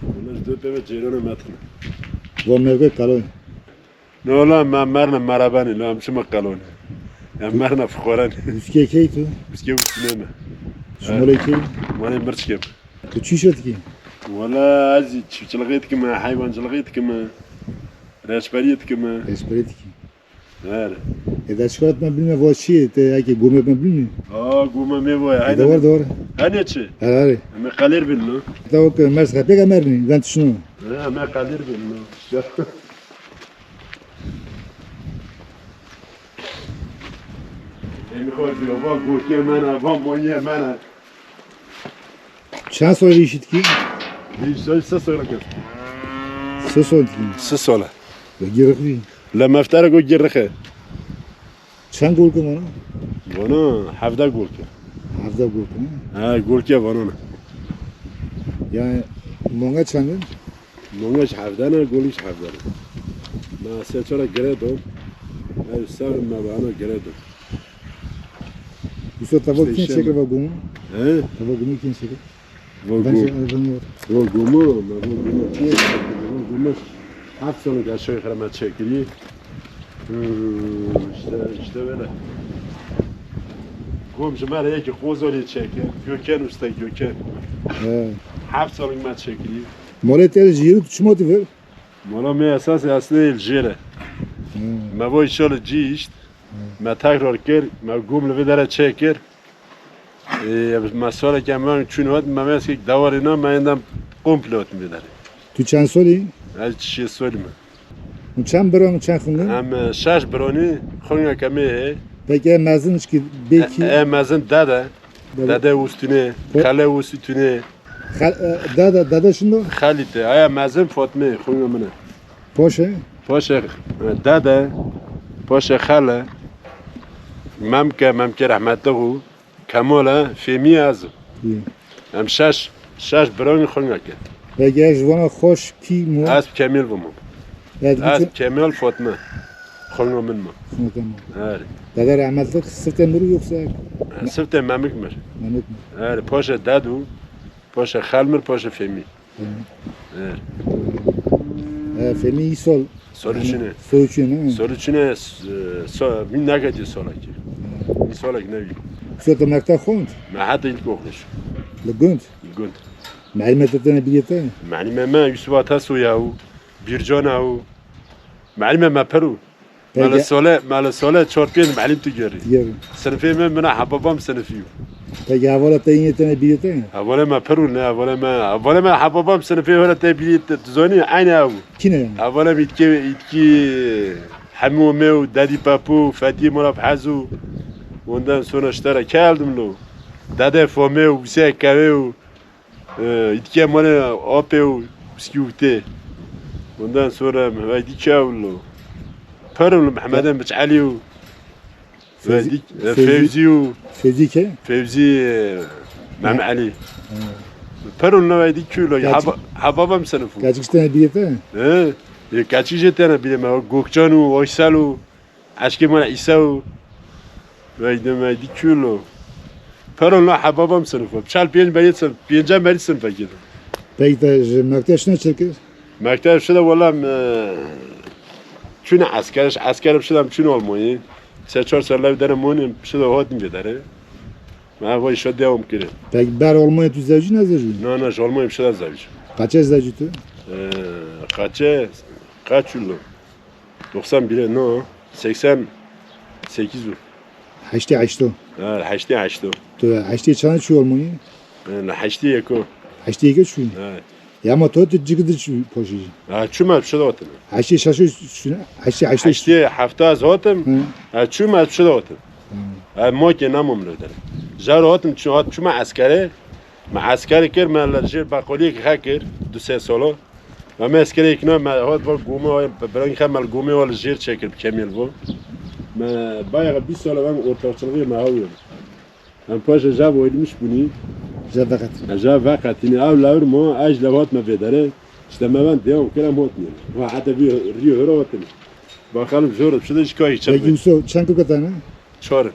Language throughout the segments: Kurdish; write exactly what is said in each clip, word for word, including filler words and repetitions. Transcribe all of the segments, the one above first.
Wala ji dê pê ve cêrana me tine. Va merve kalon. Ne wala me merna merabenî, la em çima kalon. Ya merna fixoren. Uskê key tu? Uskê usine me. Şmolê key? Malê mirçke. Tu çi şo dikî? Wala ez çiftçilixê dikime, heywancilixê dikime, reçberiyê dikime. Reçberiyê dikî. Her. E da çiqat me bilme va çi ye, te yekê gome me bilme. Aa, gome me va, Ê, aynen. Dewar, dewar. Hene çi? Her, her. Me kalir bilno. Da o ke mers xepek emerni, ben tişno. Ha, me kalir bilno. Em xwe diyor, va gotiye mena, va moye mena. Çend sal vî îşî dikî? Vî îşî se sal kes. Se sal dikî? Se sal e. Ve girixî? Le meftere go girixe. Çend golke vana? Vana hevde golke. Hevde golke, ne? Ha, golke vana ne. Yani, monga çend in? Monga ji hevde ne, golî ji hevde ne. Me se çara gire do. Ev ser me vana gire do. Usta tava kîn çekir va gomo? He? Tava gomo kîn çekir? Va Ben go-, şey, ben yok. Va gomo, me va gomo. Kî? Va gomo. Heft sonu aşağı yukarı me çekiriye. Hmm, işte, işte böyle. Gom ji me re yekî Qozolî çekir. Göken Usta Göken. He. Heft sonu me çekiriye. Molê te jîrû tu çima tu ver? Mola me esas aslında il jêre. Hmm. Me va inşallah cî işt. Me tekrar kir, me gom li vê dere çêkir. Ê, me saleke me çûn hat, me meskek dewarê na, me yendan komple hat vê dere. Tu çend solî? Ez şêst solî me. Û çend biran û çend xwînî? Em, e, şeş biranî, xwîneke me heye. Peki, e mezin çikî, bêkî? E, e mezin dede. Dede. Dede Ustînê, Xo- Xele Ustînê. Xel-, e, dede, dede şindo? Xelî te, aya mezin Fatmê, xwîna min e. Poşe? Poşe, e, dede, poşe xele, memke, memke rehmetli bû, Kemal e, Fêmî ez. Yê. Em şeş, şeş birayên xwîneke. Peki ez ji vana xweş kî mo? Ez Kemîl bûm. Ez Ez bitim- Kemal Fatma. Xwîna min ma. Xwîna min. Her. Dede rehmetli sifte mir yoksa? Sifte memik mir. Memik mir. Her, poşe dedu, poşe xelmir, poşe Fêmî. Hı. He. He, Fehmî îsol. Sol üçüne. Sol üçüne, he. Sol üçüne, e, so-, min neketiye solakî. Hı. Min solak nevî. So te mekteb xwend? Me heta ilkokul. Li gund? Li gund. Melimê te tene bîrê te? Melimê me Yusuf Atasoy û Bircan û melimê me pir û. Peki. Me li sole, me li sole çar pênc melim tu gerî. Gerî. Sinifê me, mina hebabam sinifî yo. Peki hevala te yine tene bîrê te? Hevalê me pir û ne, hevalê me, hevalê me hebabam sinifê were te bîrê te, tu zanî, eynî ew. Kî ne? Hevalê me îtkê, îtkî Hemî û me û Dedî Pepo, Fetî Murad Hezo. Ondan sonra işte re keldim lo. Dede Fome û Hüseyin Keve û Ee, îdîkê mane apê û biskî û tê. Ondan sonra Mehmet Dîke û lo. Pir û Mehmedê Biç Elî û Fevzî, Fevzî, e, Fevzî. Fevzî û Fevzî ke? Fevzî, e, Mehmet Elî. Ha. Pir û Mehmet Dîke û lo. Kaç- Heba-, hebabam sinif û. Kaç işte ne bilete? He? E, kaç işte ne bileme? Gokcan û Aysel û Eşkê me Îsa û Veyde Meydî Kûlo. Pêro la hebabam sinif. Çal pênc berî sinif, pênca berî sinif vekî. Peyda ji mekteb şuna çekir? Mekteb şuna wala me çûne esker, esker şuna çûne Almanya. Se çar sal lev dere monî, şuna hatim vê dere. Me vay şo devam kire. Peki ber Almanya tu zevcî ne zevcî? Na, na, ji Almanya şuna zevcî. Kaçe zevcî tu? Ee, kaçe, kaç yıl? Doksan bire, no, seksen sekiz o. Heştê heşto. Ha, heştê heşto. Tu heştê çanda çû Almanya? Ha, heştê yeko. Heştê yeko çû? Ha. Ya ama tu, tu cigî de çû poşî. Ha, çûma, çû da hatim. Heştê şeşo çû, heştê heşto çû. Heştê hefta ez hatim. Hı. Ha, çûma, çû da hatim. Hı. Ha, ma ke namam lo der. Jar hatim, çû hat, çûma eskere. Me esker kir, me li jêr beqoliyek xe kir, du sê solo. Me, me eskerê yekîna me hat va gome, birayên xe me li gome wa li jêr çêkir bi kemêl vo. Me bayağı bir sala em ortaçılığı me hawiye. Em paşa jav oyulmuş bunî. Jav veqet. E, jav veqetîne. Ew lewir mo, ej lewat me vê dere. İşte me ben devam kir, em hotnî. Va heta bir riyo hora hotnî. Bakalım jor, şurada şikayet çek. Peki Yusuf, çend kuketane? Çar.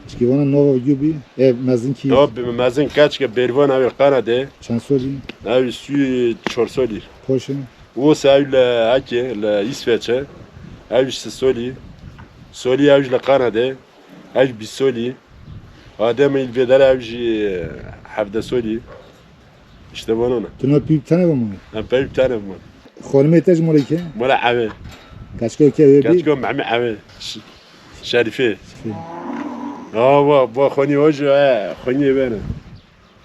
Çikî vana nava gû bî, e, mezin kî? Nava bi-, mezin keçke bêrvan ew ê Kanadê. Çend solî? Ew sî çar solî. Poşe? Wose ew li hekê, li Îsveçe. Ew ji si solî. Solî ew ji li Kanadê. Ew ji bîst solî. Adem îl vêdere ew jî hevdeh solî. İşte bana ne? Tu ne pî tane ve mane? Em pey tane ve mane. Xonimê te ji malê ke? Mala eve. Kaçko ke ve bi? Kaçko Mehmet eve. Ş-, Şerife. Şerife. Ha, va, va xoni hoca, he, xoni bene.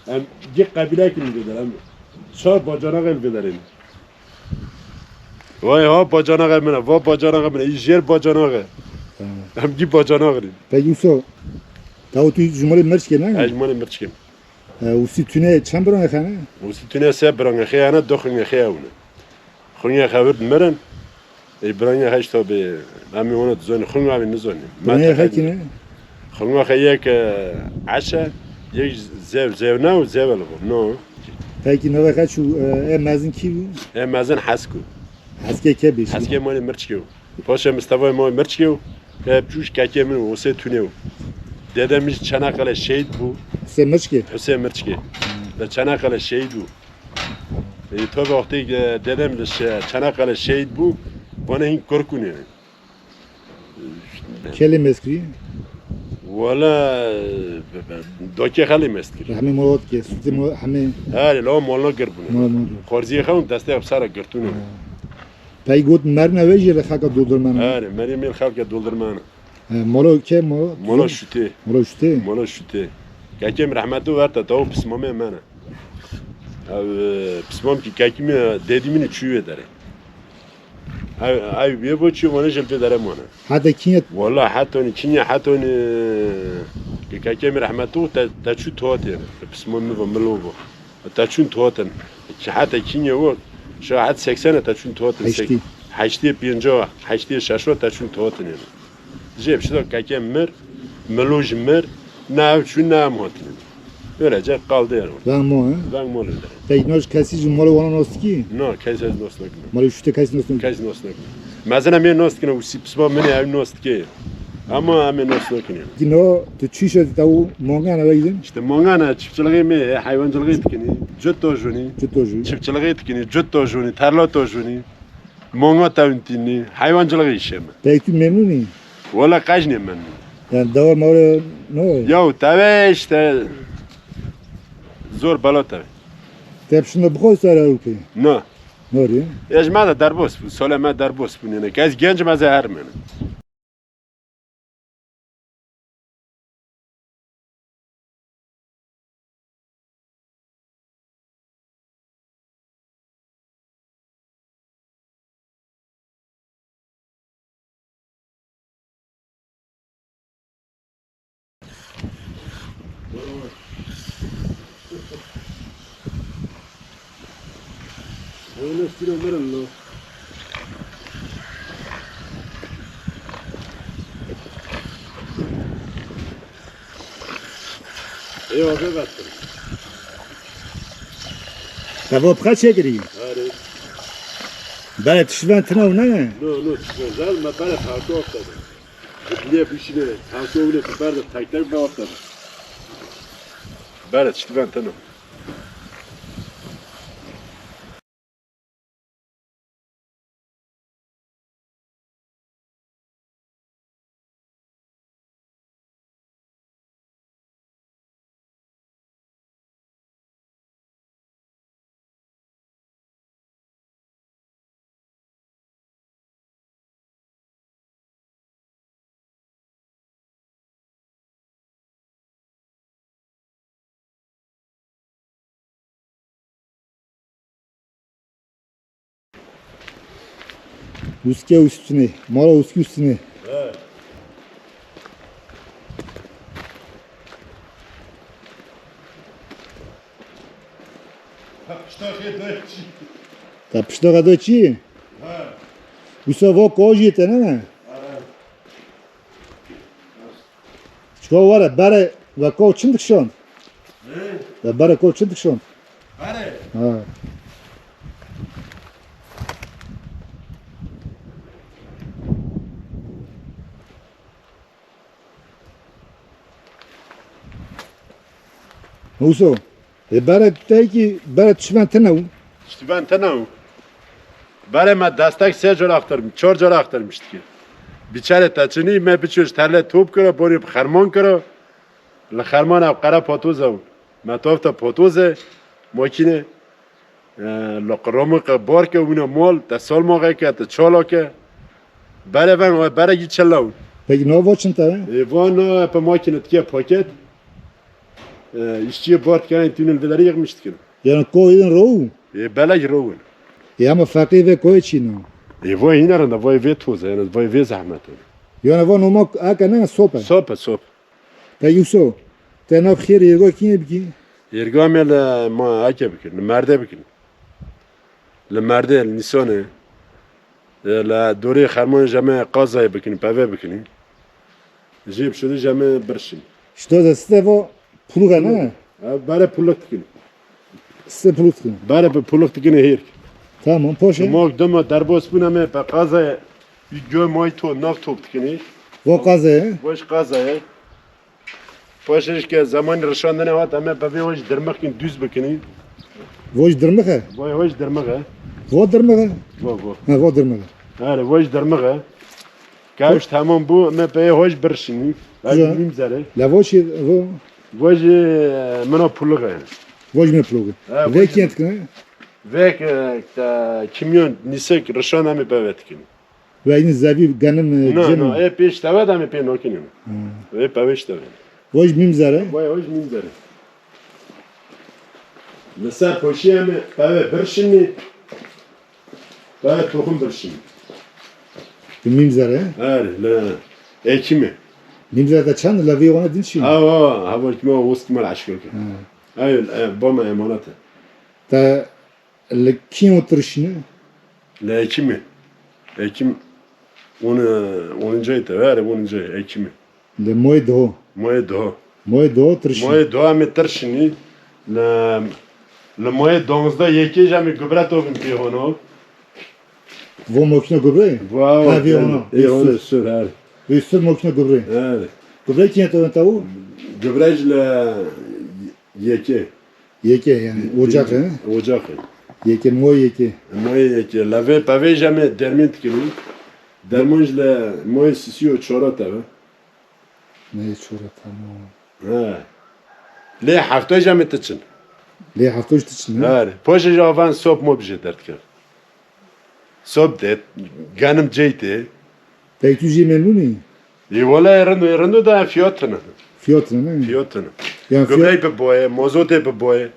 Em gi qabile kin veder, em. Çar bacana gel vederin. Vay ha, bacana gel mene, va bacana gel mene, jêr bacana gel. Tamam. Em gi bacana gel. Peki Uso, tawo tu ji malê Mirçke ne? He, ji malê Mirçke. E, Usî tune çend birange xene? Usî tune se birange xeyane, do xunge xeyawne. Xunge xevir mirin. E, birange heş tabi, em ê ona dizoni, xunga mi nizoni. Birange xekine? Xunga xe yek, e, eşe, yek zev, zevna û zevel bu. No. Peki nava xeçû, e, e mezin kî bû? E mezin Hesku. Heske ke bêşî? Heske mali Mirçke bû. Paşa Mistefa Mehmet Mirçkê û, e, çûş kekê min û Husê Tunê û. Dedem ji Çanakkale şehîd bû. Husê Mirçkê? Husê Mirçkê. Li Çanakkale şehîd bû. E, tabi wextê, e, dedem li şe-, Çanakkale şehîd bû, bana hîn Korkunê. Kelê mezkirî? Wala, e, be-, be-, dokê xelê mezkirî. Hemê molat ke, sutê mo-, hemê. Her, la molna gir bûne. Molat, molat. Xorziyê xewn destê hepsara girtûne. Ha. Pey got merine wê jî li xelka Doldirmana. Erê, merê mêl xelka Doldirmana. He, molo ke, molo? Molo Şutê. Molo Şutê? Molo Şutê. Kekem rehmetli werte, tawo pismamê mene. Ev, e, pismam ki kekî min, dedî min çû wê derê. Ev, ev bê bo çû, wana jel vê dere mane. Heta kînye? Wala hetonî, kînye hetonî, ki kekem rehmetli te, te çû tohatê. Pismam mi va, milo va. Te çûn totin. Ki heta kînye wo, şa het seksen te çûn totin. Heştî. Heştê pênca, heştê şeşo te çûn totin. Jê pişta keke mir, milo ji mir, ne ev çûn, ne em hatin. Böylece kaldı yani. Veng mo, he? Veng mo li der. Peki, no kesî ji mala wana nas dikî? No, kes ez nas nakim. Mala şûte kesî nas nakim? Kes nas nakim. Mezin em ê nas dikine, û sî pisma min ê ew nas dike. Ama em ê nas nakin. Dino, tu çi şe te û mangana ve gidin? İşte mangana, çiftçiliği mi, hayvancılığı dikini, cüt tojuni. Cüt tojuni. Çiftçiliği dikini, cüt tojuni, tarla tojuni. Manga tevin tini, hayvancılığı işe mi? Peki tu memnun î? Wala qej ne memnun. Yani dewa mare ne? Ya teve işte zor bela teve. Te pişinde bixwe sara û pê? Ne. Norî? Ez me de derbas bû, sole me derbas bû, ne, ne. Ez genc me ze her mene. Öyle sürülerim lo. Eyvah be battım. Te bo bixwe çêkirî? Arê. Belê tişt ven tine û ne? No, no, tişt ven. Zel me belê parçe ortada. Diye bişine, parçe öyle bir berde tek tek be ortada. Belê tişt ven tine. Uske üstüne, mala uske üstüne. Evet. Te pişta xwe da çi? Te pişta xwe da çi? Ha. Wisa va kajiyê te ne ne? Çika were bere ve kaw çin dikşand? He? Ve bere kaw çin dikşand? Bere? Ha. Huso, e, bere te ki, bere tişmen tine û? Tiştiben tine û. Bere me destek sê cara axtarm-, çar cara axtarmiştî. Biçare te çinî, me biçû ji terle top kira, borî bi xerman kira. Li xerman ev qere patoz e û. Me tofta patoz e, makîne. E, li qiromî qe bar ke wîne mal, te salmaxe ke, te çalake. Bere ven, we bere gî çela û. Peki nava çin te? E, va na pe makîne tike paket. E, işçiye bar dikene, tünün vederi yıkmış dikene. Yani koyun row? E, belek row in. E, ama feqî ve koy çî no? E, va hîne rinde, va vê toz e, yani va vê zehmet e. Yani va noma aka ne sop e? Sop e, sop. Peki Huso, te nav xêr êrga kî bikî? Êrga me li ma ake bikin, li merde bikin. Li merdê, li Nîsanê, e, li dorê xermanê jeme qazayê bikin, peve bikin. Jê bi şûdê jeme birşin. Şûdê de site vo puluk e, ne? Ev bere puluk dikin. Site puluk dikin. Bere bi puluk dikin hêrk. Tamam, poşe. Mok dema derbos bûne me pe qazayê gö moy to nav top dikin. Vo qazayê? Vo ji qazayê. Paşê ji ke zemanî rişandinê hat, em ê pevê wê ji dirmixkî dûz bikinî. Vo ji dirmix e? Vay, wê ji dirmix e. Vo dirmix e? Vo, vo. Ha, vo dirmix e. Erê, wê ji dirmix e. Kewş tamam bû, em ê peyê wê ji birşinî. Wê ji nîm zerê. La vo çi, vo? Wê ji, e, mino pulix e. Vo ji min pulix e. Ha, vê kiyên dikine? Vê ke, te kimyon nîsek rişan em ê pevê dikinî. Ve yine zevî genim, e, Na, cem. Na, ê pêş teve de em ê pê nakinî. Ha. Ê pevêş teve. Voj mîm zere. Vay, voj mîm zere. Li ser poşiyê em ê peve birşinî. Peve toxum birşinî. Bi mîm zere? Her, li ekimê. Mîm zere de çend? Levî wana din çi? Ha, ha, ha, ha, kime, wis kime, eşkir ke. Ha. Ev, e, bo me emanet e. Te Li kî û tirişîne? Li Ekîmê. Ekîm on, oninci ay te, her oninci ay, Ekîmê. Li moyê diho. Moyê diho. Moyê diho tirişîne. Moyê diho em ê tirişînî. Li, li moyê donzdeh yekê jî em ê gubre tovin pê hono. Vo mokîna gubre? Vo, ha, vê hono. Ê hono sur, her. Vê sur mokîna gubre. Her. Gubre kî tovin tawu? Gubre jî li yekê. Yekê yani, ocak, he? Ocak, he. Yekê, moy yekê. Moy yekê. Levê pevê jî em ê dermîn dikin. Dermon jî li moyê sisî û çora teve. Moyê çora, tamam. He. Lê heftoy jî em ê tiçin. Lê heftoy jî tiçin, he? He. Poşê jî avan sop mop jî derdikin. Sob de, genim ceytê. Peki tu jî memnun î? Ê wele rind, rind da fiyatını. Fiyatını, ne? Fiyatını. Yani fiyat- Gübre bi boye, mozotê bi boye.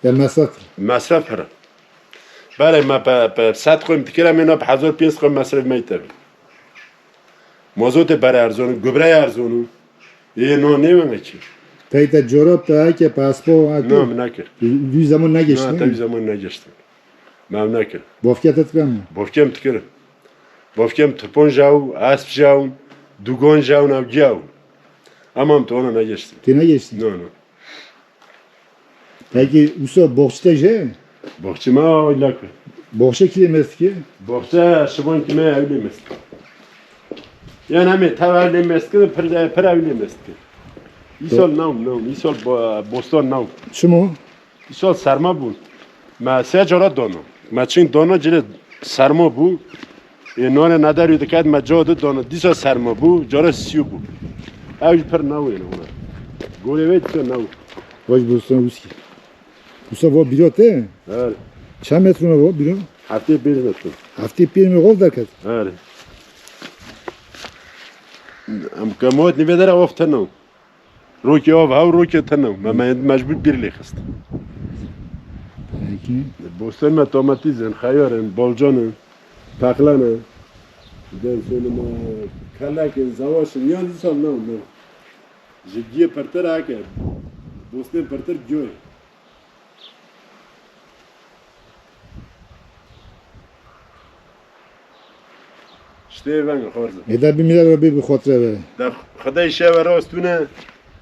Ya mesref. Mesref hira. Bere me pe, pe set koyum tikira me na pe hazar piyes koyum mesref me tabi. Mozotê bere erzonu, gübre erzonu. Ê no ne me ki. Peki te corab te ake paspo ake? No, me nakir. Dü zaman ne geçti? No, tabi zaman ne geçti. Me ev nekir. Bofke te dikir mi? Bofkem dikir. Bofkem tipon jaw, esp jaw, dugon jaw, navgiyaw. Ama em tu ona negeştin. Tu negeştin? No, no. Peki usta boxçi te je? Boxçi ma öyle ki. Boxçe kile mestki? Boxçe şibon kime öyle mestki. Yani hem tev öyle mestki, pir, pir öyle mestki. İsol nam, nam, isol bo-, boston nam. Çimo? Îsal serma bûn. Me sê cara dano. Me çin dano cilê serma bû. Ê nane nederî diket me ca di dano. Dîsa serma bû. Cara sî bû. Ew jî pir newê ne ona. Gorê wê dîsa new. Vaj bostan wîskî. Usta va bîra te? Her. Çend metre ne va bîra? Heftê pênc metre. Heftê pênc metre gov derket. Her. Em kemot nîvê dere of te new. Rokê av hew rokê tene. Me, me mecbûr bîr lê xist. Peki. Bostan me domatîs in, xeyar in, bolcan in, pexlan in. Den sene me kelek in, zewaş in. Yan dîsa ne, ne. Ji giyê pirtir heke. Bostan pirtir giyo ye. Ştê veng xorz. Êda bi mîra re bê bi xotre ve. De Xwedê şeve rastûne.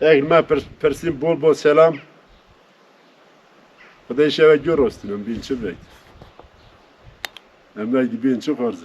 Ek me pir-, pirsîn bol bol selam. Xwedê şeve gür rastûne. Bin çi bek. Em de bin çi xorz.